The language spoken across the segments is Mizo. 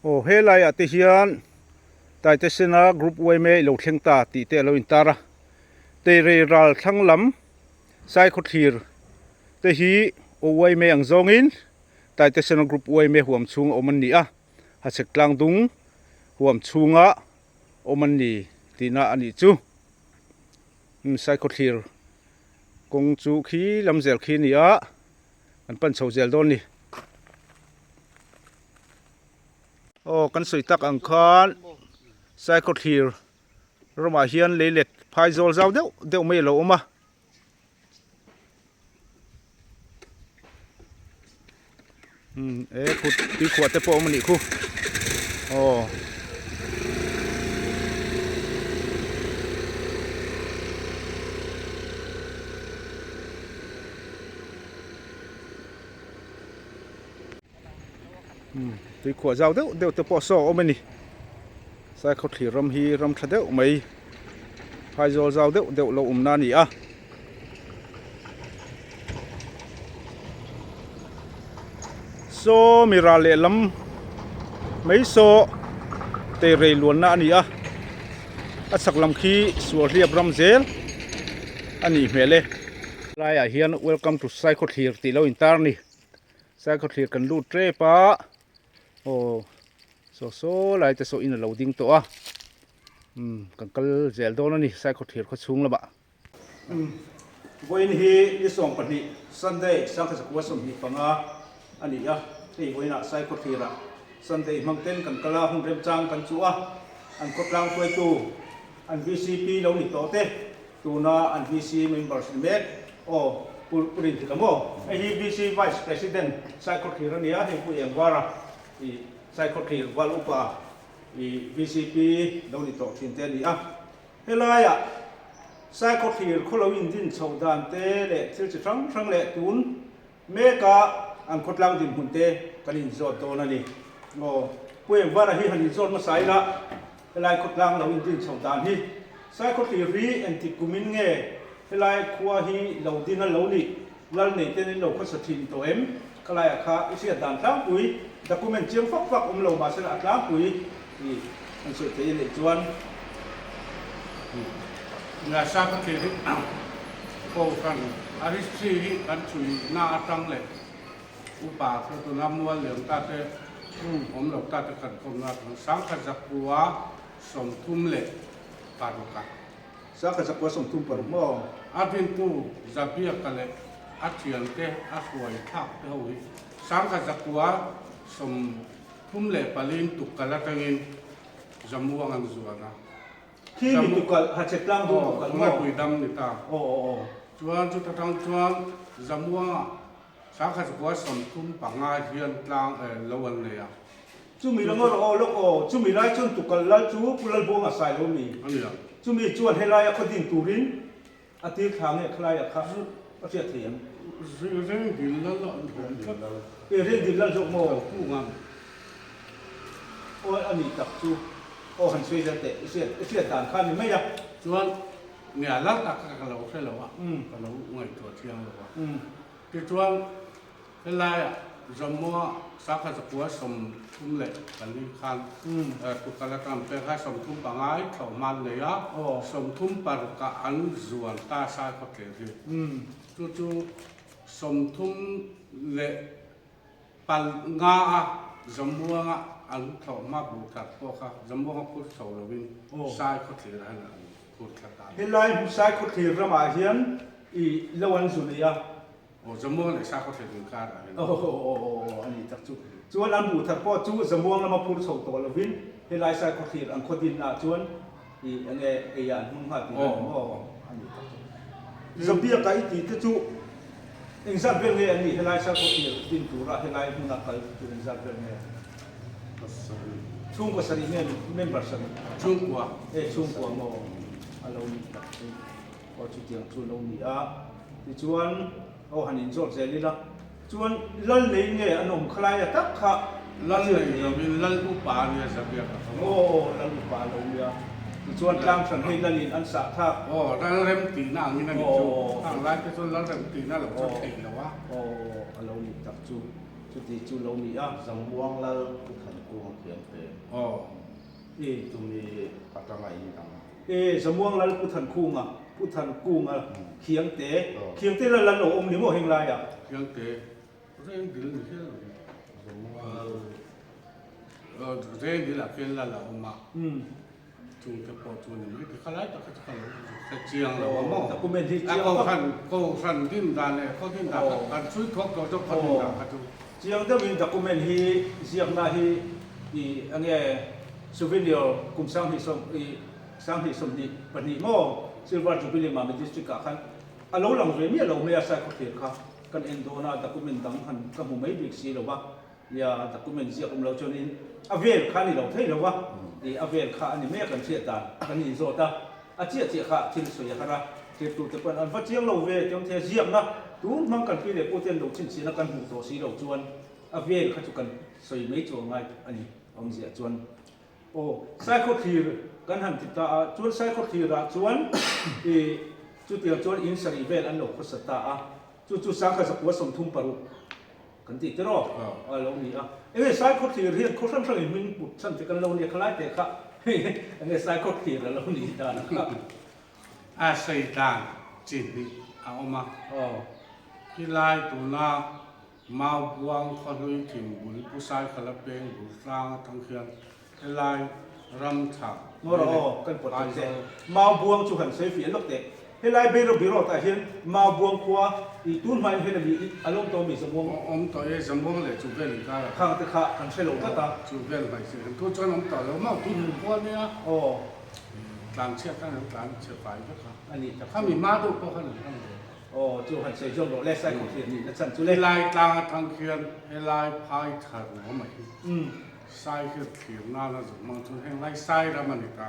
Aw helai ah te hian Taitesena group yma ilo thleng ta tih te alo intar a, Teirei ral thlang lam Saikhawthlir te hi aw yma ang zawngin Taitesena group yma huam chhung a awm an ni a, Hachhek tlang dung huam chhunga awm an ni tihna a nih chu. Saikhawthlir kawng chu khi lam zel khi a ni a. Kan pan chho zel dawn ni. Aw kan sawi tak ang khan Saikhawthlir ramah hian leilet phai zawl zau deuh deuh mai a lo awm a. Umm e khut tuikhuah te pawh a awm a nih khu aw. Tui khuah zau deuh deuh te pawh saw a awm a ni Saikhawthlir ram hi ram tha deuh mai phaizawl zau deuh deuh lo awmna a ni a. Saw mi ral lehlam mai saw teirei luanna a ni a a chhak lam khi sual hliap ram zel a nih hmel e. Laiah hian welcome to Saikhawthlir tih lo intar a ni. Saikhawthlir kan lut tep a aw saw saw lai te saw in a lo ding tawh a umm kan kal zel dawn a ni Saikhawthlir khaw chhung lamah. Umm vawiin hi ni 12 Sunday Sangkhazakua 25 a ni a hei vawiinah Saikhawthlirah Sunday hmang ten kan kal a hun remchang kan chuh a an khawtlang hruaitu an VCP lo ni tawh te Tuna an VC members ni mek aw Pu Pu Rinthika maw? Hei hi VC Vice President Saikhawthlir a nia, hei Pu Engvara i Saikhawthlir Val Upa i VCP lo ni tawh thin te a ni a. Helaiah Saikhawthlir khaw lo indin chhoh dan te leh thil chi hrang hrang leh tun meka an khawtlang dinhmun te kan inzawt dawn a ni. Aw Pu Engvara hi han inzawt hmasa ila. Helai khawtlang lo indin chho dan hi Saikhawthlir hi engtik kumin nge helai khua hi lo din a lo nih? Lal nei ten in lo khawsa thin tawh em? Khalaiah kha i hriat dan tlangpui document chiang fak fak awm lo mahse a tlangpui i an sawi thei a nih chuan. Nia Saikhawthlir hi Kohhran a history hi kan chhui na atang leh Upa kha tuna mual liam ta te, awm lo ta te kan kawmna atang 1936 a. 1936 maw? A dintu Zabiaka leh a thiante a hruai thlak te ho hi 1934 tukkal atangin Zamuang an zuan a. Khi mi tukalh, Hachhek tlang dum tukalh maw? Aw, Ngapui dam ni ta. Aw aw aw. Chuan chuta tang chuan Zamuangah 1935 hian tlang lo an nei a. Chumi lam erawh aw lawk aw, chumi lai chuan tukal lal chu Pu Lalbuanga sai lo mi. A ni a. Chumi chuan helaia khaw din turin a tir thla nge khalaiah kha a hriat thei ang. Rengdil lal a an hawm tlat. E Rengdil lal zawk maw? Kan pu ngam. Aw a nih tak chu aw han sawi zel teh i hriat i hriat dan kha a ni mai a. Chuan nia lal tak kha ka lo hre lo a, ka lo ngaihtuah thiang lo a. Tichuan, helaiah Jammu-a 1934 khan Tukala ram pek a 35 thlawh hman nei a, 36 ah an zuan ta sai khaw tler hi. Chu chu 35 a Jammu-anga an thlawh hma buh thar pawh kha Jammu-anga phur chho lovin sai khaw tler ah hian an phur thla ta a ni. Helai sai khaw tler ramah hian I lo an zu nei a. Aw Zamuang leh Sakhaw thlen inkar ah hian. Aw aw aw a ni tak chu. Chuan an buh thar pawh chu Zamuang lama phur chho tawh lovin helai Sakhaw thlir an khaw dinna ah chuan i enge ei ah an hmang nghal tih a ni maw? A ni tak chu. Zabiaka i tih te chu engzat vel nge an nih helai Sakhaw thlir din tura helai hmuna kal chu engzat vel nge? Chhungkua sarih nge member sarih? Chhungkua. E chhungkua maw a lo ni tak chu. Aw chutiang chu lo ni a, tichuan aw han inzawt zel ila, chuan lal nei nge an awm khalai a tak kha Lal nei lovin lal upa a nia Zabiak a kha maw? Aw lal upa a lo nia, tichuan tlang hran hei lalin an sah thak. Aw lal rem tihna angin a ni chu, khang lai te chuan lal rem tihna lo chu theih lo a. Aw a lo ni tak chu. Chuti chu lo ni a. Zamuang Lal Pu Thankung a thiam hle. Aw. E. Chumi atanga in dang. E. Zamuang Lal Pu Thankhunga, Pu Thankunga Khiangte. Khiangte lal an lo awm ni maw heng laiah? Khiangte reng dil ni hial lo ni. Zamuang Lal. Reng dilah khian lal a awm a. Chungte pawh chu ni mai kha lai tak kha chu ka lo hre chiang lo a maw? Document hi A chiang vak. kohhran kohhran din dan leh khaw din dan kha kan chhui thuak tawh zawk khaw din dan kha chu. Chiang deuhin document hi ziakna hi i enge souvenir kum 20 i 2022 maw Silver Jubilee Mami District ah khan a lo lang ve miah lo mai a Saikhawthlir kha kan en dawn a document dang han ka hmu mai bik si lo va. Nia, document ziak awm lo chuanin a vel kha a ni lo thei lo a, ih a vel kha a ni mai a kan hriat dan kan inzawt a, a chiah chiah kha thil sawi a har a, thirtute pawn an va chiang lo ve tiang thei a ziakna tun hmang kan pi leh pute an lo chhinchhiahna kan hmuh tawh si lo chuan a vel kha chu kan sawi mai chu a ngai a ni awmzia chuan aw Saikhaw thlir kan han ti ta a, chuan Saikhaw thlirah chuan ih chutiang chuan in sarih vel an lo khawsa ta a, chu chu sangkhat zakua 36. Kan tih tiraw a lo ni a. Enge Saikhaw thlir hian khaw hrang hrangin hming put chhan che kan lo nia khalai teh kha enge Saikhaw thlir a lo nih dan kha. A sawi dan chi hnih a awm a. Khilai tuna Maubuang khawhlui thing bul Pu Saikhala peng bul tlang atang khian Helai ram tha Ngaw rawh aw, kan pawt tak che. Maubuang chu han sawi fiah lawk teh. Helai Beiro Birot ah hian Maubuang khua i tun hmain hian ami i a lawm tawh ami Zamuang? Awm tawh e, Zamuang leh Chuvel inkar ah. Khang te kha kan hre lo tlat a. Chuvel hmeichhe kan thu chuan awm tawh lo maw tun khua nia. Aw. Tlanchhiat khan an tlan chhe fai vek a. A nih tak chu. Khami hma deuh pawh khan an hmang ve. Aw, chu han sawi zawm rawh le, Saikhaw thlir nih na chhan chu le. Helai tlang atang khian helai phai thar ruam a hi. Sai hi thlir nana zuk hmang chuan heng lai sai ram a ni ta.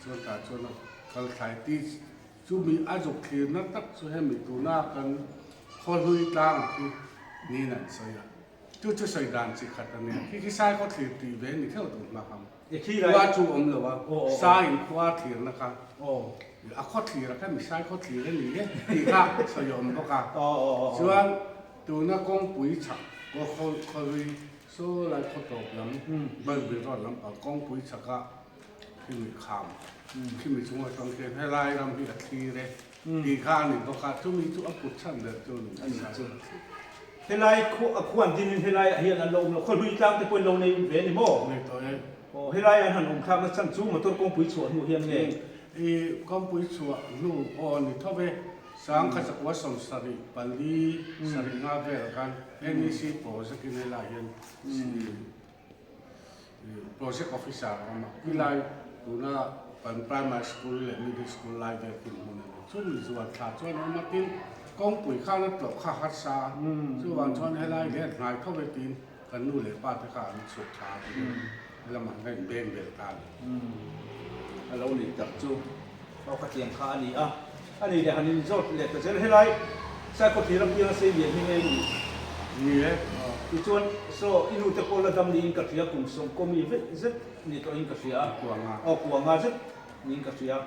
Chuan tah chuan a kal thlai ti chumi a zuk thlirna tak chu hemi tuna kan khawhlui tlang khi niin an sawi a. Chu chu sawi dan chi khat a nia. Khi khi sai khaw thlir tih ve ni theuh tur hma kham. Khua chu awm lo a, sai in khua thlirna kha a khaw thlir a kha mi sai khaw thlir a ni e tih kha sawi awm bawk a. Chuan tuna kawngpui chhak khawhlui Saw lai khaw tawp lam Balbir road lampang kawngpui chhakah khimi kham khimi chung atang khian helai ram hi a thlir e tih kha a ni bawk a, chumi chu a put chhan ber chu a ni nasa. Helai a khuan dinin helai ah hian an lo awm lo, khawhlui tlang te pawh in lo nei ve a ni maw? Nei tawh e. Aw helai an han awm thlakna chhan chu motor kawngpui chhuah hnu hian nge? I kawngpui chhuah hnu aw a ni tho e. 1974 sarih nga vel khan NEC project in helai hian project officer a awm a, khilai tuna kan primary school leh middle school lai vel khi hmun a ni. Chumi zuan thla chuan a awm a, tin kawngpui khan a tlawh kha harsa a, chuvang chuan helai hian hnai tho ve tiin kan nu leh pa te kha an chhuk thla a ti deuh helamah hian ka inbeng vel ta a ni. A lo nih tak chu aw ka tiang kha a ni a, a ni leh han inzawt leh ta zel helai Saikhaw thlir apianga sei lian hi ngei ni. Ni e. Tichuan saw i nu te pawh la dam niin ka hria kum sawm kawmi vek zet ni tawhin ka hria a. Kuanga. Aw kuanga zet niin ka hria.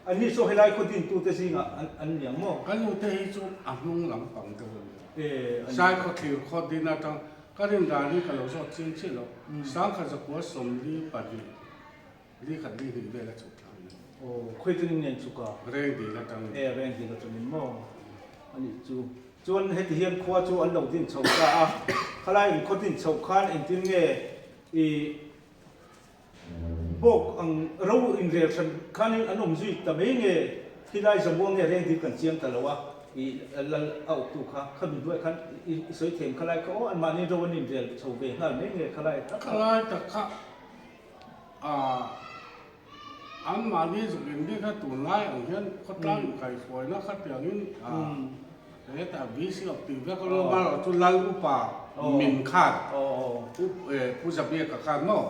An ni saw helai khaw dintute zingah an ni ang maw? Ka nu te hi chu a hnung lampang deuh a ni. E a ni. Saikhaw thlir khaw din atang ka rin dan hi ka lo zawt chiang chiah lo. 1942 Li khat li hnih vel a chhuk thla a ni. Aw, khawi tangin nge an chhuk a? Reng dil atangin. E, reng dil atangin maw? A nih chu. Chuan heti hian khua chu an lo din chho ta a, khalai in khaw din chhoh khan engtin nge i bawk ang ro inrel hran khanin an awm zui ta mai nge khilai Zamuang nge reng dil kan chiang ta lo a, i lal a awptu kha khami hnuaiah khan i sawi them khalai kha aw anmahni ro an inrel chho ve nghal mai nge khalai tak kha. Khalai tak kha Anmahni zuk inbik kha tunlai ang hian khawtlang inkaihhruaina kha tiangin hetah VC of tih vek a lo mar chu Lal Upa min khan Pu Zabiaka khan maw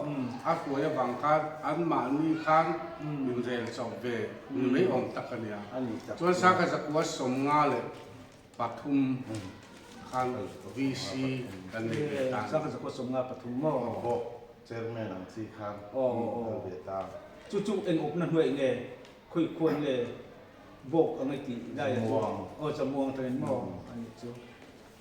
a hruai avang khan anmahni khan inrel chauh ve ni mai awm tak a nia. Chuan 1953 khan VC kan nei ve ta. 1953 maw? Bawk Chairman ang chi khan kal ve ta. Chu chu eng awpna hnuaih nge khawi khuan nge bawk ang i tih lai a chu? Aw Zamuang atangin maw? A nih chu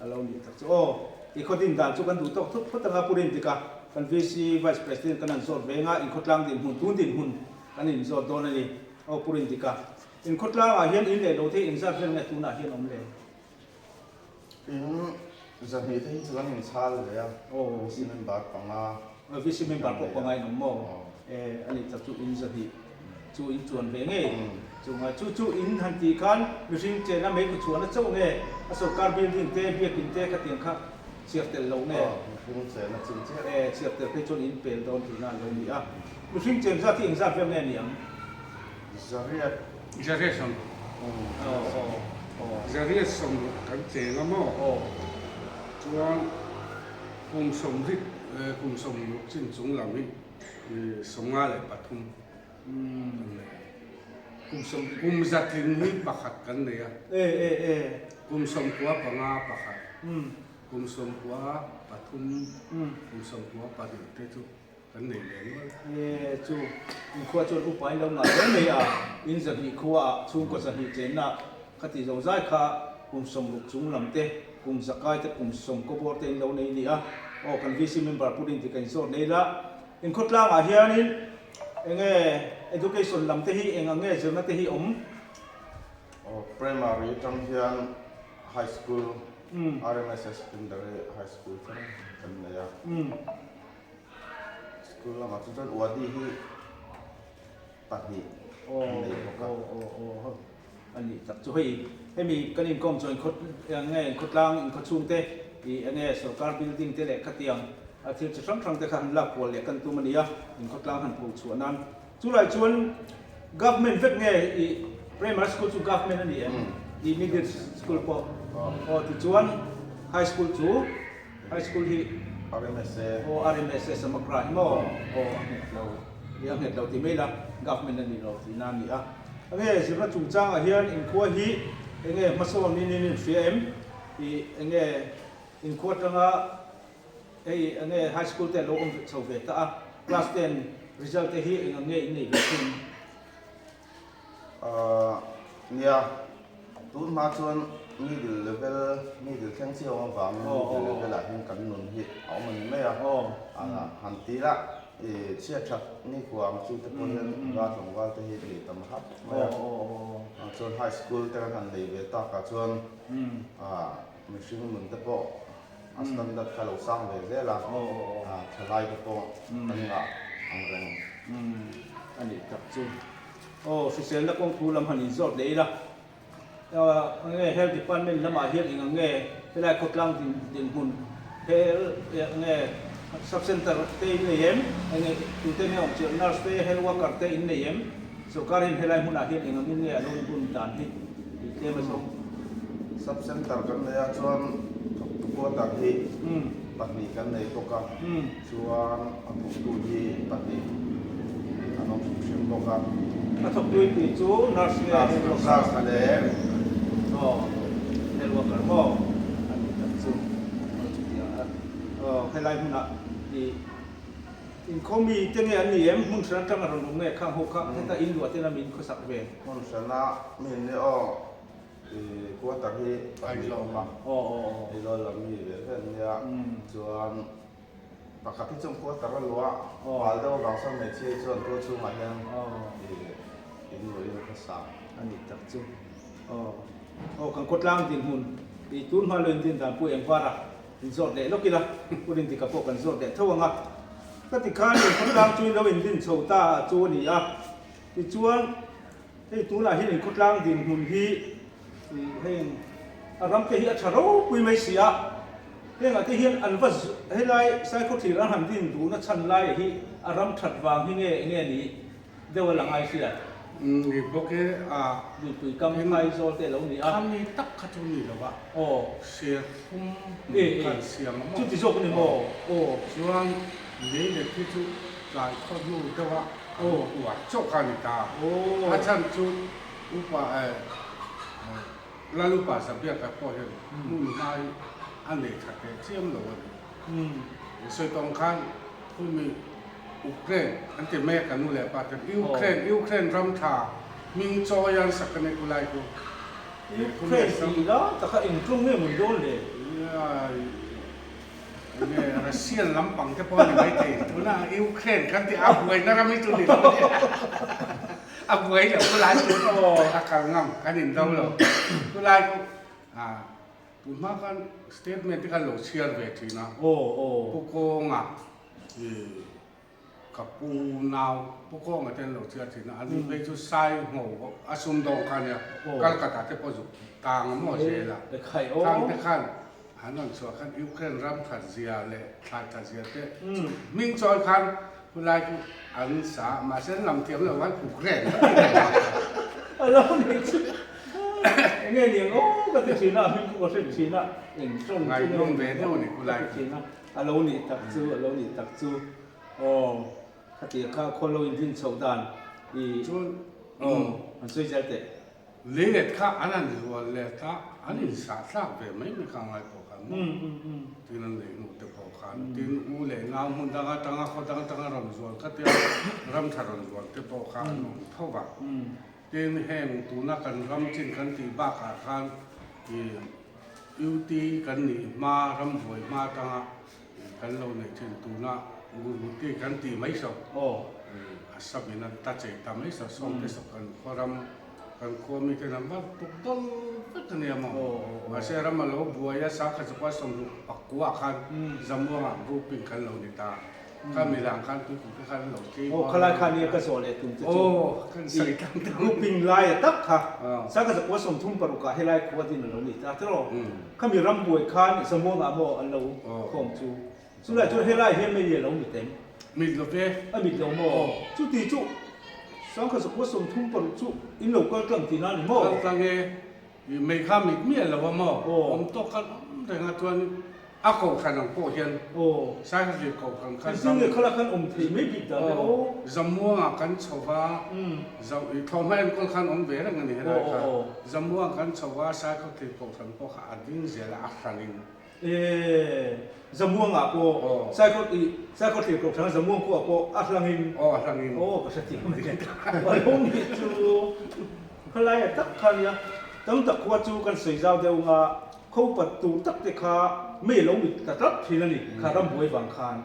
a lo nih tak chu aw. I khaw din dan chu kan duh tawk thut phawt anga Pu Rintika kan VC Vice President kan han zawt ve anga inkhawtlang dinhmun tun dinhmun kan inzawt dawn a ni. Aw Pu Rintika, inkhawtlangah hian in leh lo te hi engzat vel nge tunah hian awm le? In 200 te hi chu kan inchhal ve a, VC member panga. VC member pawh panga in awm maw? E, a nih tak chu in 200 chu in chuan ve ngei. Chunga chu chu in han tih khan mihring chena meikhu chhuahna chauh nge a sorkar building te, biakin te khatiang kha chhiar tel lo nge? Mihring chena chin chiah. E, chhiar tel phei chuan in pel dawn tihna a lo ni a. Mihring chen zat hi engzat vel nge ni ang? Zariat. Zariat 60. Zariat 60 kan cheng a maw? Chuan kum 70, kum 60 chin chung lam hi 53 kan nei a. Kum zatling hi pakhat kan nei a. Kum 95 pakhat, kum 93, kum 92 te chu. Kan nei ve nual. E chu, in khua chuan upa in lo ngah hle mai a, in 200 khua ah chhungkaw 200 chenna kha ti zo zai kha kum 60 chung lam te, kum zakai te, kum sawm kawbawr te in lo nei ni a. Aw kan VC member put in ti ka inzawt nei la. In khawtlang ah hianin enge education lam te hi eng ang nge zirna te hi awm? Aw primary atang hian high school, RMSS Secondary High School thleng kan nei a. School lamah chu chuan Wadi hi pahnih an nei bawk a. Aw aw aw a nih tak chu hei hemi kan inkawm chuan inkhaw eng nge inkhawtlang inkhaw chhung te ih eng nge sorkar building te leh khatiang a thil chi hrang hrang te kha han lak kual leh kan tum a ni a inkhawtlang han pho chhuah nan chulai chuan government vek nge ih primary school chu government a ni em ih middle school pawh aw tichuan high school chu High school hi RMSA. Aw RMSA Samakra hi maw? Aw a nghet lo. I a nghet lo ti mai la, government a ni lo tihna a ni a. Enge zirna chungchangah hian inkhua hi enge hmasawn in in inhria em? I enge inkhua atanga hei enge high school te a lo awm chho ve ta a, class ten result te hi eng ang nge in nei ve thung? Nia, tun hma chuan middle level, middle thleng chiah awm avangin middle level ah hian kan nun hi a awm a ni mai a. Han ti la, i chhiat that nikhua ang chu te pawh hian nula tlangval te hi nei tam hap mai a. Chuan high school te kan han nei ve takah chuan mihring nun te pawh a standard kha a lo sang ve zel a, thalai te pawh kan ngah ang reng. A nih tak chu. Aw, hriselna kawng thu lam han inzawt leh ila. Enge Health Department lamah hian eng ang nge helai khawtlang dinhmun health enge sub center te in nei em? Enge tute nge awm chiah nurse te health worker te in nei em? Sorkar hian helai hmunah hian eng angin nge a lo inbun dan hi tih tlem a zawng. Sub center kan nei a chuan thawktu quarter hi pahnih kan nei bawk a, chuan a thawktu hi pahnih an awm hrim hrim bawk a. A thawktu i tih chu nurse nge health worker? Nurse leh aw health worker maw a nih tak chu aw chutiang a aw helai hmunah i. Inkhawm mi te nge an ni em? Hmun hran atang a rawn awm nge khang ho kha heta in luah ten a min khawsak ve. Hmun hrana mi an ni aw i quarter hi pahnih a awm a, Aizawl lam mi ve ve an nia, chuan pakhat hi chuan quarter a luah fal deuh avang sawn hmeichhia hi chuan tual chhungah hian i in luahin a khawsak. A nih tak chu aw aw kan khawtlang dinhmun i tun hma lo indin dan pawh engvar a. Inzawt leh lawk ila, Pu Rindika pawh kan zawt leh tho ang a. Ka ti khan inkhawtlang chu in lo indin chho ta chu a ni a. Tichuan, hei tunah hian inkhawtlang dinhmun hi heng a ram te hi a tha ropui mai si a. Hengah te hian an va helai Saikhawthlir an han din duhna chhan lai hi a ram that vang hi nge enge ni? Deuh a la ngai hriat. Ni bawk e a. Luipui kam Aizawl te a lo ni a. Khami tak kha chu ni lo a. Aw. Serthlum hmun kha an siam a maw? Chuti zawk a ni maw? Aw. Chuan lei let hi chu tlai khaw hnu deuh a an uar chauh kha a ni ta. Aw. A chhan chu upa eh Lal upa Zabiaka pawh hian hmun hma hi a nei tha teh chiam lo a ni. Sawi tawng khan khumi Ukraine an ti mek a nu leh pa ten Ukraine Ukraine ram tha hming chawi an sak a ni ku lai ku. Ukraine tih la taka eng tlawng nge mun dawn le? Enge Russian lampang te pawh a ni maithei, tuna Ukraine kan tih a buaina ram hi chu ni lo a nia. A buai loh khulai chu a kal ngam kan indo lo. Khulai chu tun hma khan statement te khan lo chhiar ve thin a, Pu Kawnga ih Ka pu nau Pu Kawnga te an lo chhiar thin a, an phei chu Sai Ngho a sumdawng kha ania, Calcutta te pawh zuk tang a maw zel a, khang te khan an rawn chhuah khan Ukraine ram that zia leh thlai that zia te hming chawi khan khulai chu an sa a, mahse an lam thiam lo khan Ukraine a ti reng a. A lo nih chu eng nge niang aw ka ti thin a, hming chu ka hre thin a, eng tawng chu nge ka ti thin a. A lo nih tak chu, a lo nih tak chu. Aw, khatia kha khaw lo in din chhoh dan i Chuan, aw, an sawi zel teh. Leilet kha an han zual let a, an insah thlak ve mai mai kha ngai pawh khan maw? Tin an lei hnu te pawh khan, tin u leh nau hmun dang atanga khaw dang atanga rawn zual kha tia ram tha rawn zual te pawh kha an awm tho va. Tin heng tuna kan ram chin kan tih bakah khan i UT kan nih hma, rambuai hma atanga kan lo neih thin tuna Gurmukhi kan tih mai saw Assam in an ta chei ta mai saw sawng te saw kan khaw ram kan khua mi ten an va tuk dawl vek a nia maw mahse ram a lo buai a sangkhat zakua sawmruk pakua khan Zamuangah grouping kan lo ni ta. Kha mi lang khan tui kum te khan lo tlei Aw khalai kha nia ka zawh leh tum te chu i grouping lai a tak kha sangkhat zakua 36 ah helai khua din a lo ni ta tiraw khami rambuai khan Zamuangah maw an lo khawm chu chulai chuan helai hian mei a lo mit em? Mit lo ve. A mit lo maw? Chuti chu 1036 chu in lo kal tlang tihna a ni maw? Kal tlang e. Mei kha mit miah lo a maw? Awm tawk khan awm reng a chuan A kohhran ang pawh hian Saihafir kohhran kha Zam Engtin nge khala khan awm thei mai bik dan le aw? Zamuangah kan chho va, thawhhma enkawl khan awm ve reng a ni helai kha. Zamuangah kan chho va, Saikhaw-thlir kohhran pawh kha a ding zel a, a hranin. E, Zamuangah pawh Saikhaw-thlir kohhran Zamuang khuaah pawh a hlangin. Aw, a hlangin. Aw, ka hrethiam a ni. A lo nih chu khalaia tak kha nia, tam tak khua chu kan sawi zau deuh anga Kho pat tur tak te kha mei lo mit ta tlat thin a ni, kha rambuai vang khan.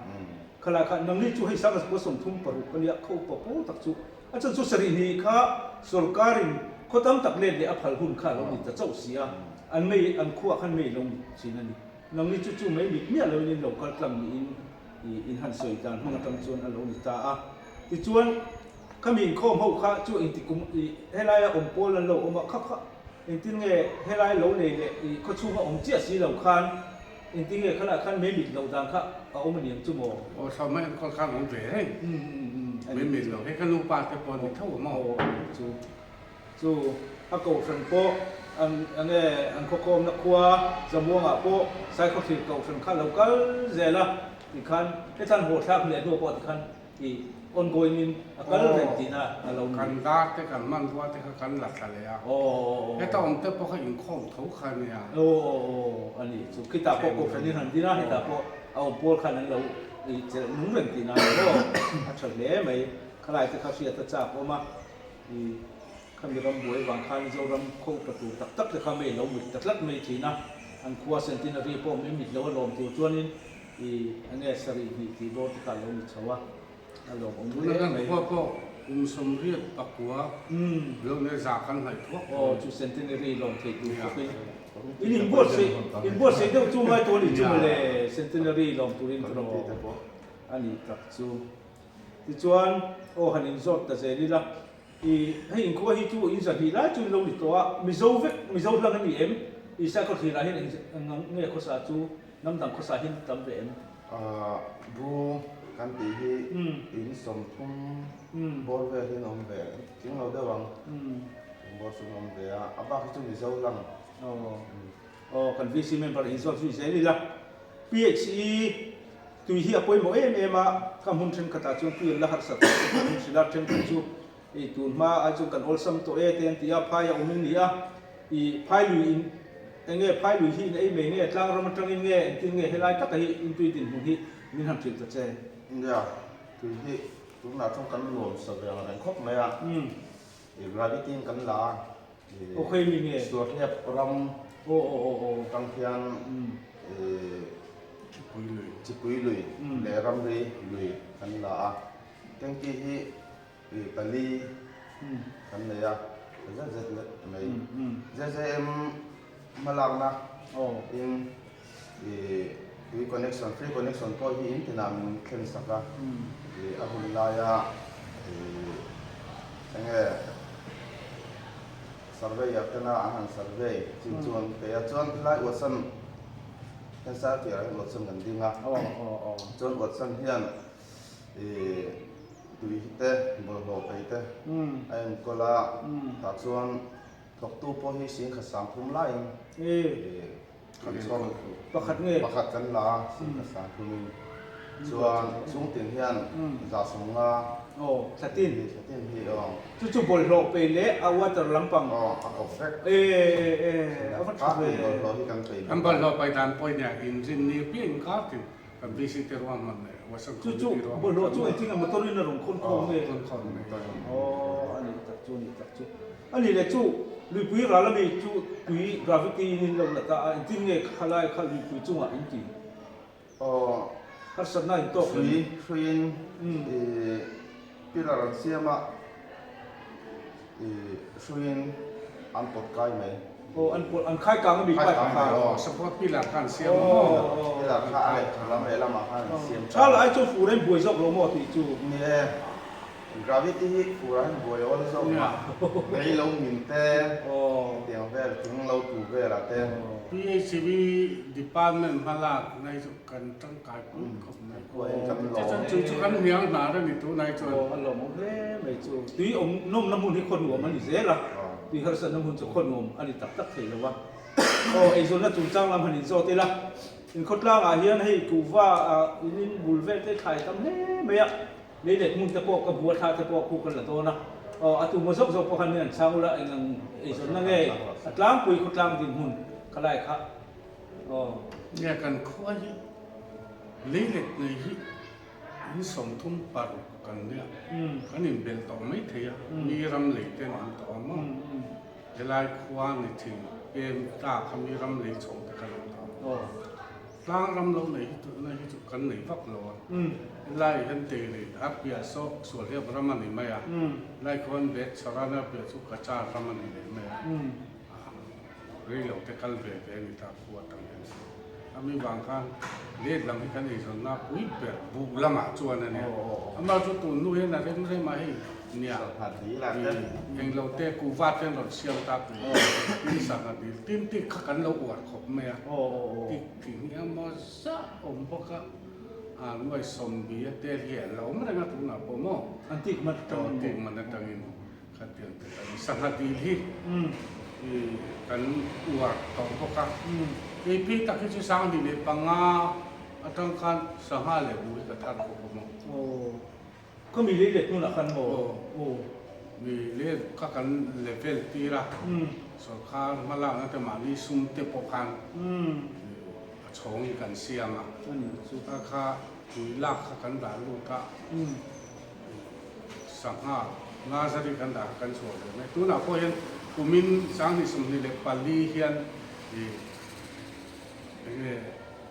Khalai kha nangni chu hei sanga zakua 36 a nia, kho upa pawl tak chu a chan chu sarih hnih kha sorkarin khaw tam tak let leh a phal hun kha a lo ni ta chauh si a, an mei an khuaah khan mei lo mit thin a ni. Nangni chu chu mei mit miah loin in lo kal tlang niin in han sawi dan hmang atang chuan a lo ni ta a. Tichuan khami inkhawm ho kha chu engti kum helaia awm pawl an lo awm a, kha kha Engtin nge helai lo nei leh i khawchhunga awm chiah si lo khan engtin nge khalai khan mei mit loh dan kha a awm aniang chu maw? Aw thlawh mai enkawl khan awm ve reng. Mei mit lo hi ka nupa te pawh ni tho a maw? Aw ani chu. Chu a kohhran pawh an enge an khawkhawmna khua Zamuangah pawh Saikhawthlir kohhran kha lo kal zel a tikhan hetlan haw thlak leh hnu pawh tikhan I ongoing in a kal reng tihna a lo ni. Kan dar te kan hmanrua te kha kan la thla leh a. Heta awm te pawh kha inkhawm tho kha a nia. Aw a ni chu. Khitah pawh kohhran in han din a, hetah pawh a awm pawl khan an lo chelh nung reng tihna a ni maw? A tha hle mai. Khalai te kha hriat a chak awm a. I khami ram buai vang khan Zoram khaw upa tur tak tak te kha mei lo mit ta tlat mai thin a. An khua centenary pawh mei mit lo a lawm tur chuanin I enge sarih hnih tih bawr te kha a lo ni chho a, a lawmawm hle mai. Tuna kan khua pawh kum 89 lo nia za kan hnaih thuak tawh. Aw chu centenary lawm thei tur khawpin in inbuatsaih inbuatsaih deuh chu ngai tawh a nih chu mawle centenary lawm turin tawh a nih tak chu. Tichuan aw han inzawt ta zel ila I hei inkhua hi chu in zahnih lai chu in lo ni tawh a, Mizo vek Mizo hlang a ni em? Isua khawthlir ah hian eng nge khawsa chu hnam dang khawsa hian tam ve em? Bru kan tih hi in 30 bawr vel hian awm ve, tling lo deuh ang, bawr chu an awm ve a, a bak hi chu Mizo hlang. Aw kan VC member in zawt zui zel ila. PHE tui hi a pawimawh em em a, ka hmun thenkhatah chuan tui an la harsat tawh te pawh an hrilh a, thenkhat chu i tun hma ai chuan kan awlsam tawh e te an ti a, phai a awm in ni a, i phai lui in eng nge phai lui hi in ei mai nge tlang ram atangin nge engtin nge helai taka hi in tui dinhmun hi min han hrilh ta che. Nia, tui hi tunah chuan kan nuam sa ve ang reng khawp mai a, i gravity in kan la a, Suarhliap ram atang hian Chipui lui. Chipui lui leh ramri lui kan la a. Tanky hi pali kan nei a, zet zet lek mai. JJM hmalakna in tui connection, free connection pawh hi in tinah min thlen sak a, a hun laia enge surveyor tena an han survey chin chuan kei ah chuan helai Watson hensai piahah hian Watson kan ding a, chuan Watson hian Tui te, bawlhhlawh pei te a enkawl a, tah chuan thawktu pawh hi singkhat sangthum laiin kan chhawm pakhat nge? Pakhat kan la a, singkhat sangthumin. Chuan chhungtin hian zahsawmnga Aw, thlatin. Thlatin hi aw. Chu chu bawlhhlawh pei leh a water lampang. Aw, a kawp vek. E, e, e, a va tha ve. Bawlhhlawh hi kan pei bawk a. Kan bawlhhlawh pei dan pawhin nia inrinni piang kartin. Kan VC te ruahman leh Western Chu chu Committee ruahman bawlhhlawh chu engtin a motor in a rawn khawn khawm nge? Khawn khawm motor in. Aw a nih tak chu a nih tak chu. A nih leh chu luipui ral ami chu tui gravity in in lo la ta a engtin nge khalai kha luipui chungah in ti? Aw Harsatna in tawk hrui hruiin i pillar an siam a i hruiin an pawt kai mai. Aw an pawt an khai kang ami pipe kha. Aw support pillar kha an siam a maw. Pillar kha a leh lam leh lamah khan an siam ta. Tha lai chu fur in buai zawk lo maw tih chu. Ni e, gravity hi furah hian buai awl zawk mah. Lei lo min te, hetiang vel thing lo tu velah te. PHV department hmalak na hi chu kan tangkai pui khawp mai. Tichuan chu chu kan hniang hnar a ni tunai chuan. Aw a lawmawm hle mai chu. Tui awm nawmna hmun hi khaw nuam a ni zel a. Tui harsatna hmun chu khaw nuam a ni tak tak thei lo a. Aw eizawnna chungchang lam han inzawt ila, inkhawtlangah hian hei kuhva in in bul vel te thlai tam hle mai a, lei let hmun te pawh ka bua thla te pawh khu kan la dawn a. Aw a tuma zawk zawk pawh khan min han chhang ula eng ang eizawnna nge a tlangpui khawtlang dinhmun khalai kha aw. Nia kan khua hi lei let nei hi In 36 kan nia, kan inbelh tawh mai thei a, mi ram lei ten an tawh a maw? Helai khua ni thin pem ta kha mi ram lei chhawng te kha lo tawh a. Tlang ram lo nei hi tuna hi chu kan nei vak lo a, helai hian tei rei a piah saw Sualhiap ram a ni mai a, helai khuan Bet Sarana piah chu Kachar ram a ni leh mai a. Rei lo te kal ve ve a ni ta khua atang hian. A mi vang khan let lam hi kan eizawnna pui ber buh lamah chuan a nia. Amah chu tun hnu hian a rem rem a hei nia eng lo te kuhva te an rawn siam ta pui tin sangha dil tin tik kha kan lo uar khawp mai a. Tik thing hi emaw zah awm bawk a, a nuai sawmbi a tel hi an la awm reng a tunah pawh maw. An tik man atangin maw? Tik man atangin. Khatiang te kan sangha dil hi kan uar tawh bawk a. Kei phei tak hi chu 2005 atang khan sangha leh buh hi ka thar khawp awm a. Aw, ka mi lei let hmunah khan maw? Aw, mi lei kha kan level tir a, sorkar hmalakna te mahni sum te pawh khan a chhawngin kan siam a. Chuta kha tui lak kha kan dah lut a. Sangha Nazari kan dah kan chhuah ve mai. Tunah pawh hian kumin 2024 hian ih enge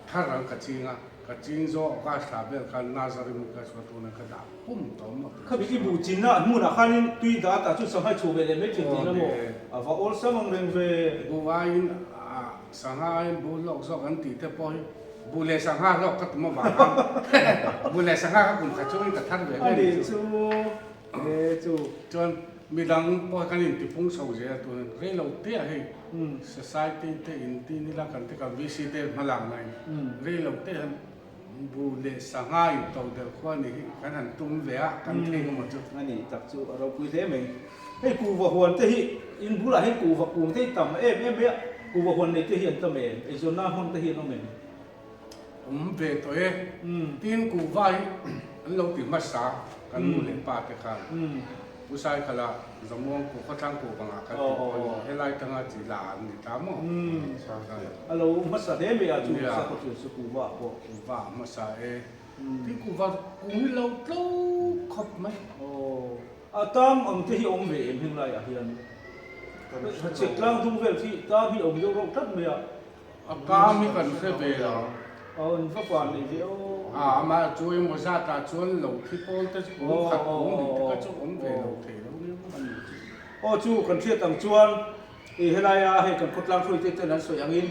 thar ang ka ching a, ka ching zawh ka thla vel khan Nazari hmun ka chhuah tunah ka dah pum tawh maw tih. Khabi i buh chinna an hmunah khanin tui dat ah chuan sangha i chhuah ve leh mai thin tihna maw? A va awlsam ang reng ve. Buh aiin sangha aiin buh hlawk zawk an tih te pawh hi Buh leh sangha hlawk ka tum avang khan buh leh sangha kha kum khat chungin ka thar ve ve ni chu. Chuan midang pawh kan intipung chho zel a tun rei lo te ah hei society te inti nila kan te kan VC te hma lak na in rei lo te hian buh leh sangha into del khua ni hi kan han tum ve a kan thei emaw chu. A ni tak chu a ropui hle mai. Hei kuhva huan te hi in bulah hian kuhva kung te hi tam em em mai a, kuhva huan nei te hi an tam em? Eizawnna hmang te hi an awm em? Awm ve tawh e. Tin kuhva hi an lo ti hmasa kan nu leh pa te khan. Pu Saikhala Zamuang kuh khawthlang kuh vangah kan ti pawh a ni. Helai tanga chi la an ni ta maw? A lo hmasa hle mai a chu sakawthil chu kuhva pawh. Kuhva a hmasa e. Tin kuhva kung hi lo tlo khawp mai. A tam ang te hi awm ve em heng laiah hian Hachhek tlang dung vel khi tam hi awm deuh reuh tlat mai a. A kam hi kan hre ve lo. Aw in va van nei ve aw. A amah chu emaw zat ah chuan lo thi pawl te chu kung khat kung nih te kha chu awm ve lo thei lo nia maw. Aw chu kan hriat ang chuan i helaia hei kan khawtlang hruaite ten an sawi angin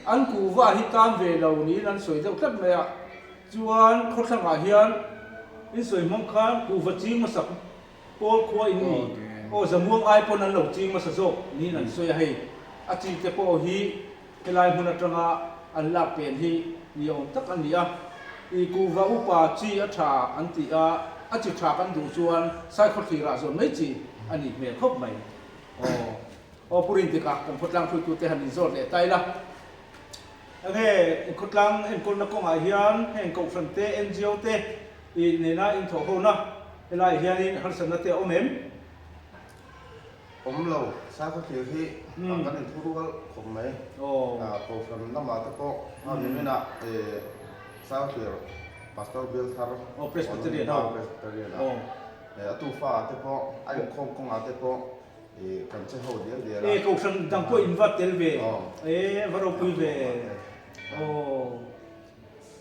an kuhva hi tan ve lo niin an sawi deuh tlat mai a, chuan khawthlangah hian in sawi hmang khan kuhva ching hmasak Pawl khua in ni. Aw Zamuang ai pawn an lo ching hmasa zawk niin an sawi a hei. A chi te pawh hi helai hmun atanga an lak pen hi ni awm tak a ni a. I kuhva upa chi a tha an ti a, a chi tha kan duh chuan Saikhawthlir ah zawn mai chi a nih hmel khawp mai. Aw aw Pu Rintika kan khawtlang hruaitute han inzawt leh ta ila. Enge khawtlang enkawlna kawngah hian heng kohhran te, NGO te I nena in thawh ho na, helaiah hianin harsatna te a awm em? Awm lo, sakhaw thil hi kan inthu rual khawp mai. Kohhran lamah te pawh a niminah sakhaw thlir Pastor Bial Thar Presbyterian ho Presbyterian a a tufa ah te pawh a inkhawm kawngah te pawh kan che ho dial dial a. E kohhran dang pawh in va tel ve, e va ropui ve.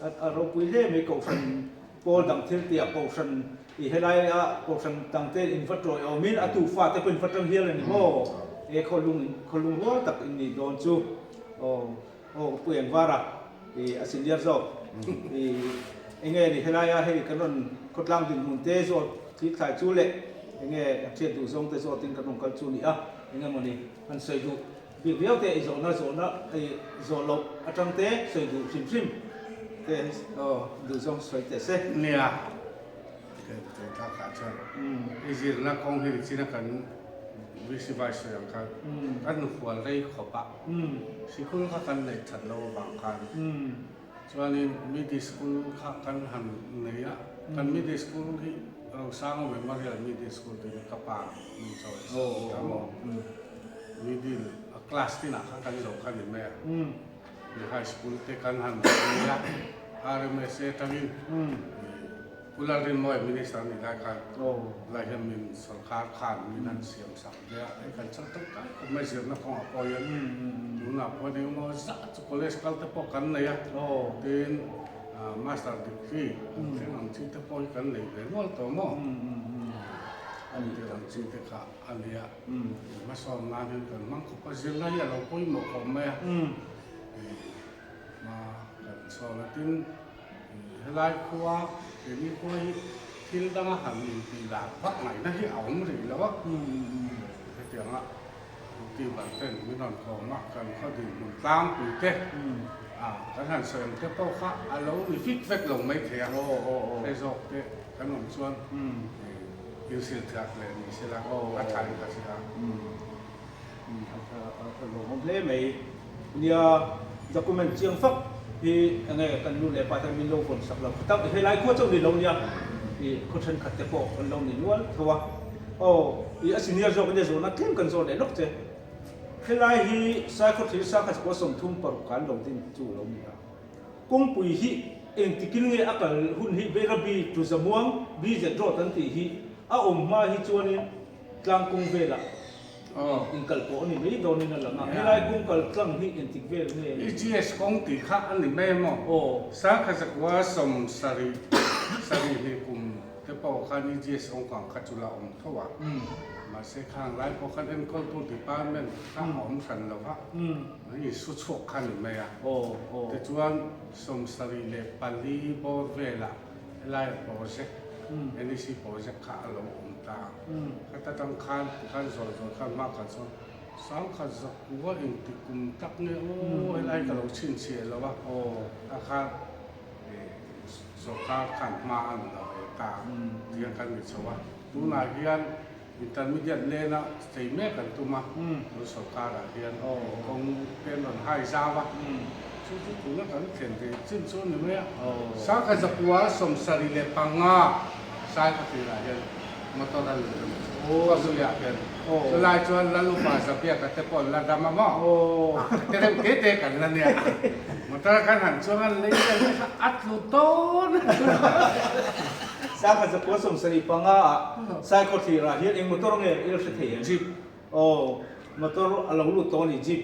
A ropui hle mai Kohhran pawl dang thil tih ah Kohhran i helai ah Kohhran dang te in va tawi awm in a tu fa te pawh in va tang hial a ni maw? E khawlung in khawlung rual tak in nih dawn chu aw aw Pu Engvara i a senior zawk i enge ni helai ah hei kan rawn khawtlang dinhmun te zawt thil thlai chu leh enge kan hriat duh zawng te zawt in kan rawn kal chu ni a enge maw ni han sawi duh Bik viau te i zawhna zawhna i zawh loh atang te sawi duh hrim hrim te duh zawng sawi teh se. Nia, kei tlakah chuan i zirna kawng hi nichina kan VC Vice sawi ang khan kan hnufual rei khawp a, sikul kha kan neih that lo avang khan Chuanin Middle School kha kan han nei a, kan Middle School hi Rosanga Memorial Middle School tiin ka pa min chawi sak ta maw. Middle a class tinah khan kan zo kha ni mai a, High School te kan han nei a, RMSA atangin. Pu Lalrinmawia Minister nih lai khan lai hian min sorkar khan min han siam sak ve a, hei kan chak tangkai khawp mai zirna kawngah pawh hian tunah pawh engemaw zah chu college kal te pawh kan nei a, tin master degree an thleng ang chi te pawh hi kan nei ve nual tawh maw? Tih ang chi te kha a ni a, hmasawn nan hian kan hmang khawp a, zirna hi a lo pawimawh khawp mai a, hma kan sawn a tin. Helai khua, keini khua hi thil danga han intih lar vak ngaihna hi a awm rih lo a. Hetianga YouTuber ten min rawn kawm a, kan khaw dinhmun tlangpui te kan han sawi ang te pawh kha a lo ni fik vek lo mai thei a. Hei zawk te kan awm chuan inhrilhfiah leh ni sela a tha in ka hria. A lawmawm hle mai. Nia document chiang fak hi enge kan nu leh pa ten min lo vawn sak lo kha tak helai khua chauh ni lo nia i khaw thenkhat te pawh kan lo ni nual tho a. Aw i a senior zawk ania zawhna tlem kan zawh leh lawk che. Helai hi Saikhaw thir sangha chakua 36 kan lo din chu lo ni a. Kawngpui hi engtikin nge a kal hun hi Bairabi to Zamuang BZ road an tih hi a awm hma hi chuanin Tlang kawng velah inkal pawh a ni mai dawnin a lang a, helai kawng kal tlang hi engtik vel nge? EGS kawng tih kha a ni mai emaw? Sangkha zakua 70 sarih hnih kum te pawh khan EGS kawng kang kha chu la awm tho a, mahse khang lai pawh khan enkawltu department kha a awm hran lo va, an insu chhuak kha a ni mai a. Tichuan 74 bawr velah helai project, NEC project kha a lo awm ta. Khata tang khan tikhan zawi zawi khan hma kal chuan sangkhat zakua engti kum tak nge aw helai ka lo chhinchhiah lo a, a khan sorkar khan hma a ni lo ve ta tiang kan ni chho a. Tunah hian intermediate lane a chei mek an tum a, tun sorkar ah hian kawng te an rawn hai zau a, chu chu tuna kan thlen ve chin chu a ni mai a. Sangkhat zakua 75 Saikhatir ah hian motor a lut a ni. Khawzuiah hian chulai chuan Lalupa Zabiaka te pawh an la dam a maw? Te reuh te te kan la nia. Motor khan han chuang a lei vel te kha a tlu dawn. Sangkhat zakua 75 ah Saikhaw ah hian eng motor nge i la hre thei em? Jeep. Aw, motor a lo lut tawh a ni Jeep.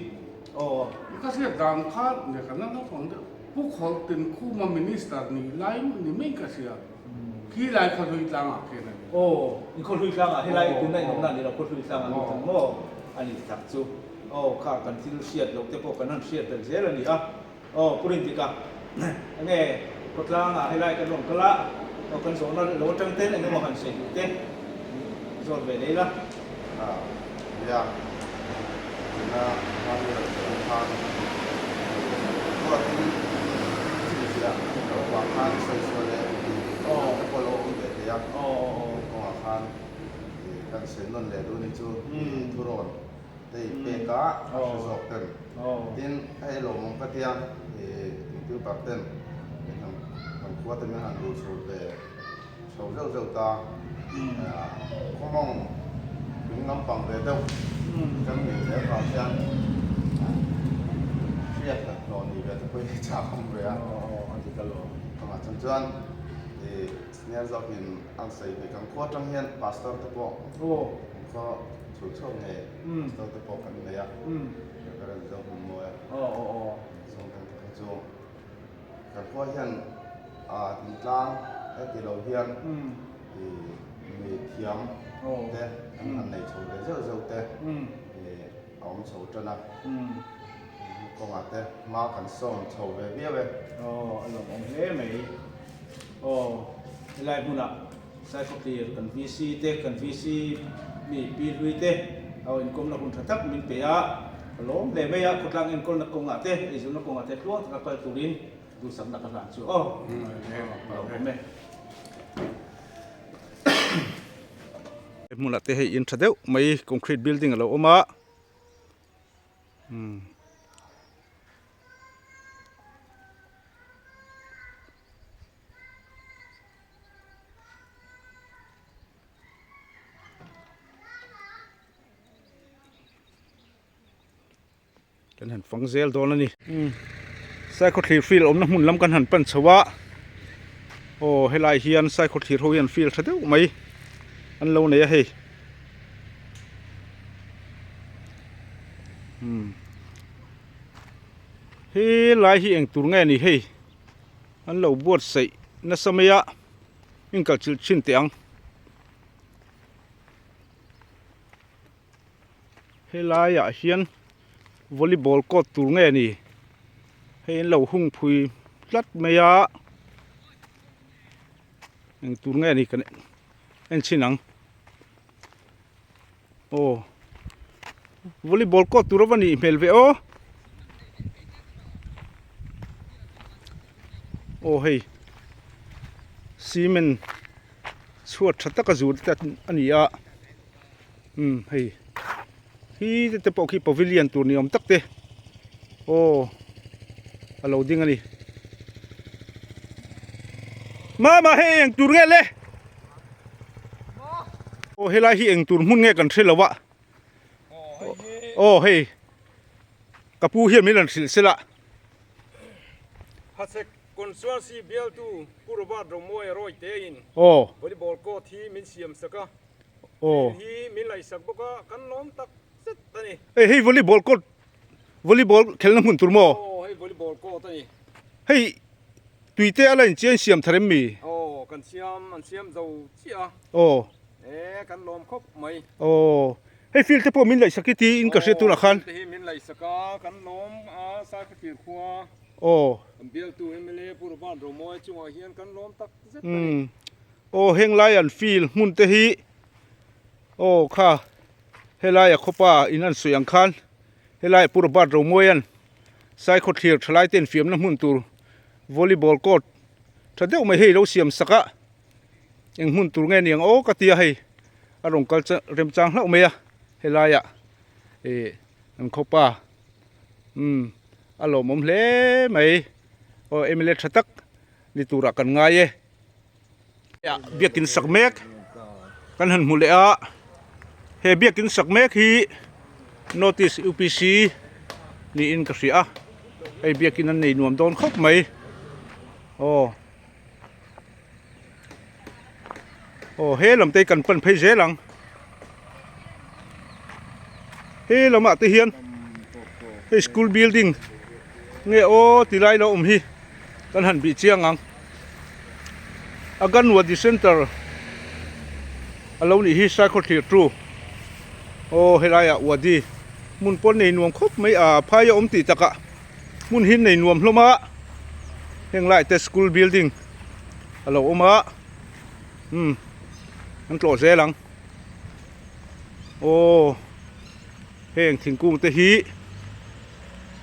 Aw. Ka hriat dan kha nia kan la naupang deuh. Pu Khawltinkhuma Minister ni lai ni mai ka hria. Khi lai Khawhlui tlangah khian a ni. Aw, in Khawhlui tlangah helai tuna in awmna a ni lo, Khawhlui tlangah a ni thung maw? A ni tak chu. Aw, kha kan thil hriat loh te pawh kan han hriat belh zel a ni a. Aw, Pu Rintika, enge khawtlangah helai kan rawn kal a, aw kan zawhna lo atang ten eng emaw han sawi duh te zawt ve lei la. Nia, tuna hmani rawn sawi khan ruatin chhinchhiah lo vang khan sawi sual leh tih te pawh lo awm ve thei a, kawngah khan kan sawi nawn leh duh a ni chu thurawn te i pek a, a hre zawk ten. Tin, hei lawmawm ka tia computer ten kan khua te min han duh chho ve. Chho zeuh zeuh ta. Khawmawng thing lampang ve deuh kan nih ve avang hian hriat hlat hlawh nih ve te pawh hi chak awm ve a. Chungah chuan chuan senior zawkin an sawi ve kan khua atang hian pastor te pawh kan khaw chhul chhuak ngei pastor te pawh kan nei a. Reverend Zohmunmawia Zawngtang te kha chu. Kan khua hian thingtlang he ti lo hian mi thiam te an han nei chho ve zeuh zeuh te a awm chho tan a, kawngah te hma kan sawn chho ve viau e. Aw a lawmawm hle mai. Aw helai hmunah Saikawtlir kan VC te kan VC mi Pi Hlui te a inkawmna hun tha tak min pe a, ka lawm hle mai a, khawtlang enkawlna kawngah te eizawlna kawngah te tluang taka kal turin duhsakna ka hlan chu aw ka lawmawm e. He hmunah te hei in tha deuh mai concrete building a lo awm a. Kan han fang zel dawn a ni. Saikhawthlir field awmna hmun lam kan han pan chho a, aw helai hian saikhawthlir ho hian field tha deuh mai an lo nei a hei. Helai hi eng tur nge ni hei. An lo buatsaih nasa mai a, inkal chilh thin teh ang. Helaiah hian volleyball court tur nge ni? Hei an lo hung phui tlat mai a, eng tur nge ni kan en chhin ang. Aw volleyball court tur a va nih hmel ve aw. Aw hei cement chhuat tha taka zur te a ni a umm hei khi te pawh khi pavilion tur ni awm tak te aw a lo ding a ni. Mama hei eng tur nge le? Aw helai hi eng tur hmun nge kan hre lo a. Aw hei ka pu hian min rawn hrilh sel a. Hachhek Constituency bialtu Pu Robert Romawia Roy tein volleyball court hi min siam sak a, field hi min laihsak bawk a, kan lawm tak zet a ni. Hei hei volleyball court volleyball khelna hmun tur maw? Aw hei volleyball court a ni. Hei Tui te a la inchian siam thar em mi? Aw, kan siam, an siam zo chiah a. Aw. E, kan lawm khawp mai. Aw, hei field te pawh min laihsak hi tiin ka hria tunah khan. Aw, field te hi min laihsak a, kan lawm a, Saikhathlir khua. Aw. Kan bialtu mla Pu Robert Romawi chungah hian kan lawm tak zet a ni. Umm, aw heng lai an field hmun te hi, aw kha helai a khawpa in an sawi ang khan helai Pu Robert Romawia'n Saikhawthlir thalai te infiamna hmun tur volleyball court tha deuh mai hei lo siam sak a, eng hmun tur nge niang aw ka tia hei a rawn kal remchang hlauh mai a helai ah ih an khawpa umm a lawmawm hle mai aw mla tha tak ni turah kan ngai e. Biakin sak mek kan han hmu leh a, he biakin sak mek hi notice UPC niin ka hria a, hei biakin an nei nuam dawn khawp mai aw aw he lam te hi kan pan phei zel ang he lamah te hian hei school building nge aw ti lai lo awm hi. Kan han bih chiang ang. Aganwadi Centre a lo nih hi Saikhaw thlir tu. Aw helaiah Wadi hmun pawh nei nuam khawp mai a, phai a awm tih takah hmun hi nei nuam hlawm a, heng lai te school building a lo awm a, umm an tlawh zel ang. Aw heng thingkung te hi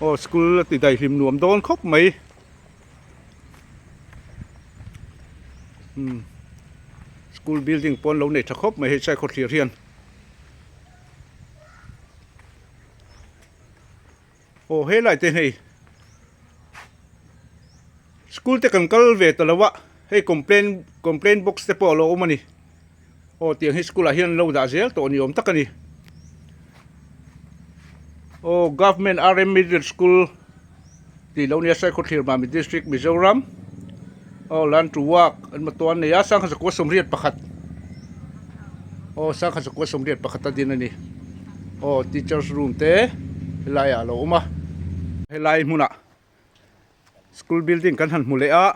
aw school a ti daihlim nuam dawn khawp mai. Umm school building pawh an lo nei tha khawp mai hei Saikhaw thlir hian. Aw helai te hei school te kan kal ve ta lo a hei complain complain box te pawh a lo awm a ni aw tiang hi school ah hian an lo dah zel tawh ni awm tak a ni aw government R_M middle school tih lo nia Saikhaw thlir Mami district Mizoram aw learn to work an motor an nei a sangha zakua 81 aw sangha zakua 81 a din a ni aw teachers room te helai ah a lo awm a helai hmunah school building kan han hmu leh a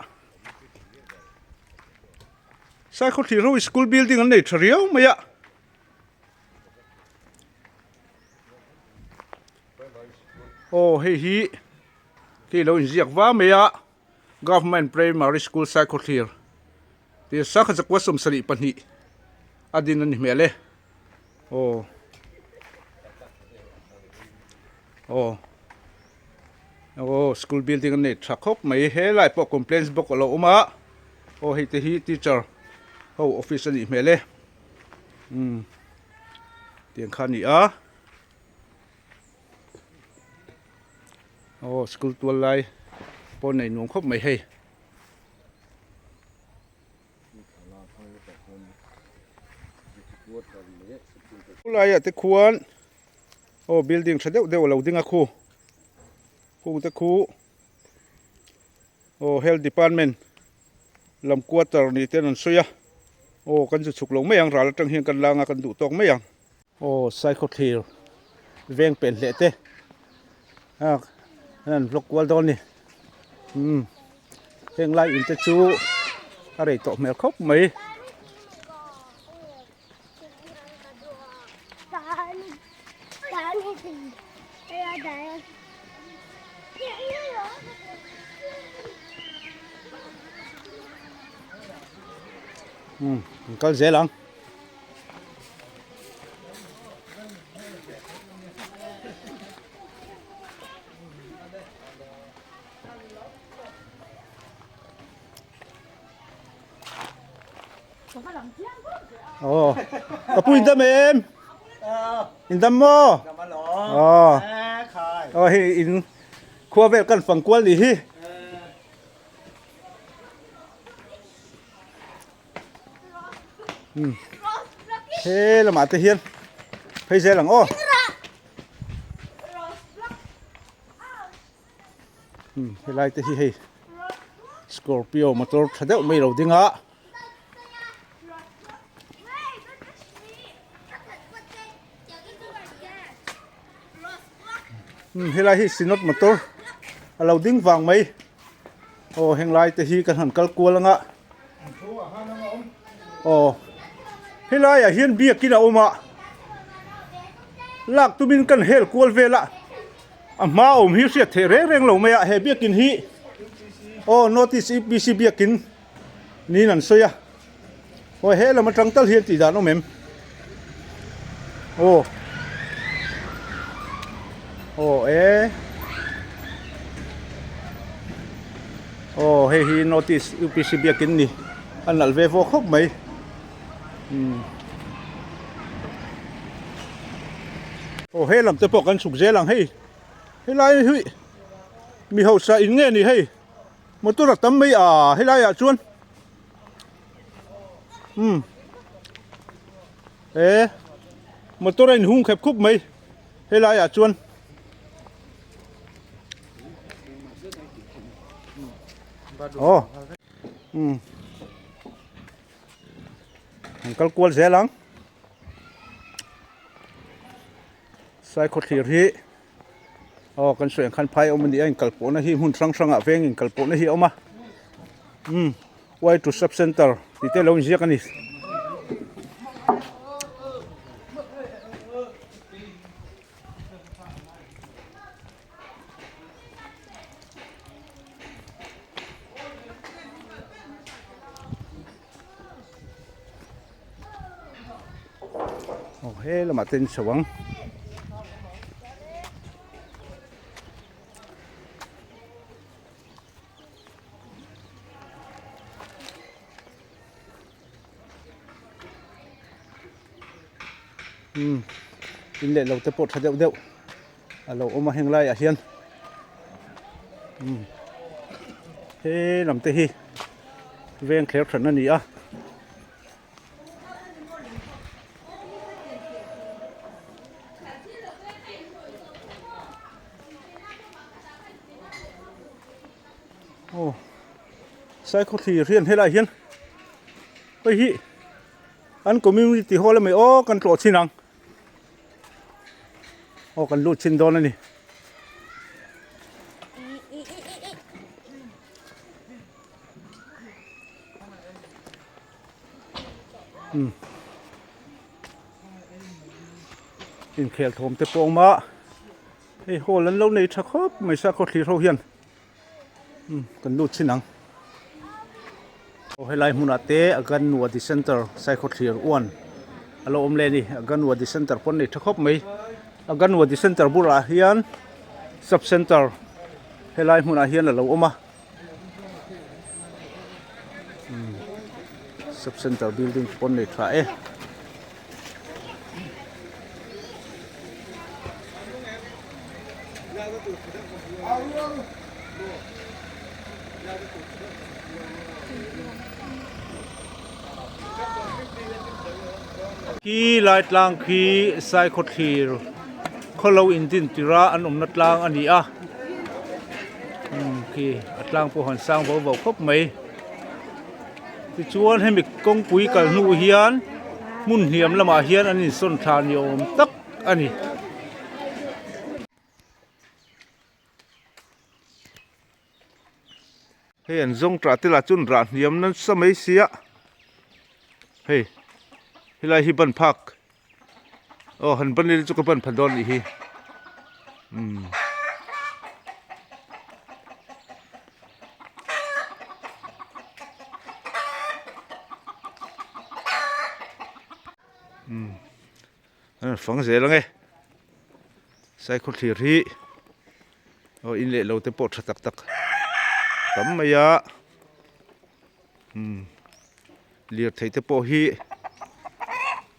Saikhaw thlir ho hi school building an nei tha riau mai a. Aw hei hi khi lo inziak va mai a Government Primary School Saikhawthlir tih sakha zakua 72 a din a ni hmel e aw aw aw school building a nei tha khawp mai helai pawh complaints box a lo awm a aw hei te hi teacher ho office a nih hmel e umm tiang kha a ni a. Aw school tual lai pawh nei nuam khawp mai hei. Khulaiah te khuan aw building tha deuh deuh a lo ding a khu khung te khu aw health department lam quarter ni ten an sawi a aw kan zu chhuk lo mai ang ral atang hian kan langa kan duh tawk mai ang. Aw Saikhaw thlir veng pen hleh te a an vlog kual dawn ni umm heng lai in te chu a rei tawh hmel khawp mai. Umm an kal zel ang. Ồ, có pui dâm em. In dâm mo. Ờ. Ờ hi in khua vel kan fang kual ni hi. He lamah te hian phei zel ang aw. Helai te hi hei Scorpio motor tha deuh mai lo ding a. Helai hi Synod motor a lo ding vang mai. Aw heng lai te hi kan han kal kual anga aw helai ah hian biakin a awm a lak tumin kan hel kual vel a a hma awm hi hriat theih reng reng lo mai a he biakin hi aw notice UPC biakin niin an sawi a aw he lam atang tal hian tih dan awm em aw aw e aw hei hi notice UPC biakin ni a nalh ve vawk khawp mai umm aw he lam te pawh kan chhuk zel ang hei helai hi mi hausa in nge ni hei motor a tam mai a helai ah chuan. Umm e motor a inhung khep khup mai helai ah chuan aw umm an kal kual zel ang Saikhaw thlir hi aw kan sawi ang khan phai a awm a ni a inkal pawhna hi hmun hrang hrangah veng inkal pawhna hi a awm a. Umm Y to sub center tih te alo inziak a ni. Aw he lamah te an chho ang. Umm in leh lo te pawh tha deuh deuh a lo awm a heng laiah hian umm he lam te hi veng thler that na ni a. Aw Saikhaw thlir hian helaiah hian hei hi an community hall a mai aw kan tlawh chhin ang aw kan lut chhin dawn a ni. Umm inkhel thawm te pawh a awm a hei hall an lo nei tha khawp mai sakhaw thlir ho hian umm kan lut chhin ang aw helai hmunah te Aganwadi center sakhaw thlir uan a lo awm leh a ni Aganwadi center pawh an nei tha khawp mai Aganwadi center bulah hian sub center helai hmunah hian a lo awm a. Sub center building pawn nei tha e. Khi lai tlang khi Saikhawthlir khawlo indin tira an awmna tlang a ni a. Umm khi a tlang pawh han sang vau vau khawp mai tichuan hemi kawngpui kal hnu hian hmun hniam lamah hian an insawn thla ni awm tak a ni. Hei an zawng tah te lah chuan rah hniam nasa mai sia hei helai hi ban phak aw han ban ila chu ka ban pha dawn anih hi umm umm an fang zel ang e Saikhawthlir thlir hi aw in leh lo te pawh tha tak tak tam mai a umm lirthei te pawh hi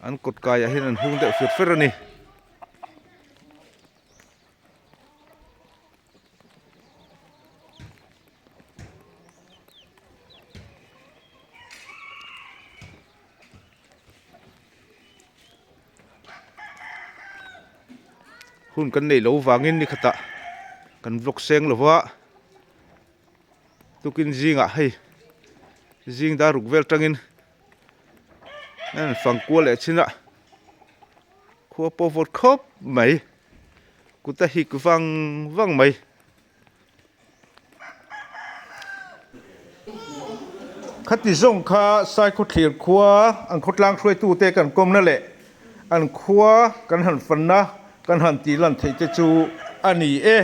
an kawt kaiah hian an hung deuh fer fer a ni. Hun kan neih loh vangin ni khatah kan vlog seng lo va tukin zingah hei zing dar ruk vel tangin a rawn fang kual leh chin a khua pawh vawt khawp mai kut a hik vang vang mai. Khati zawng kha Saikhawthlir khua an khawtlang hruaitute kan kawmna leh an khua kan han fanna kan han tih lan theih te chu a ni e.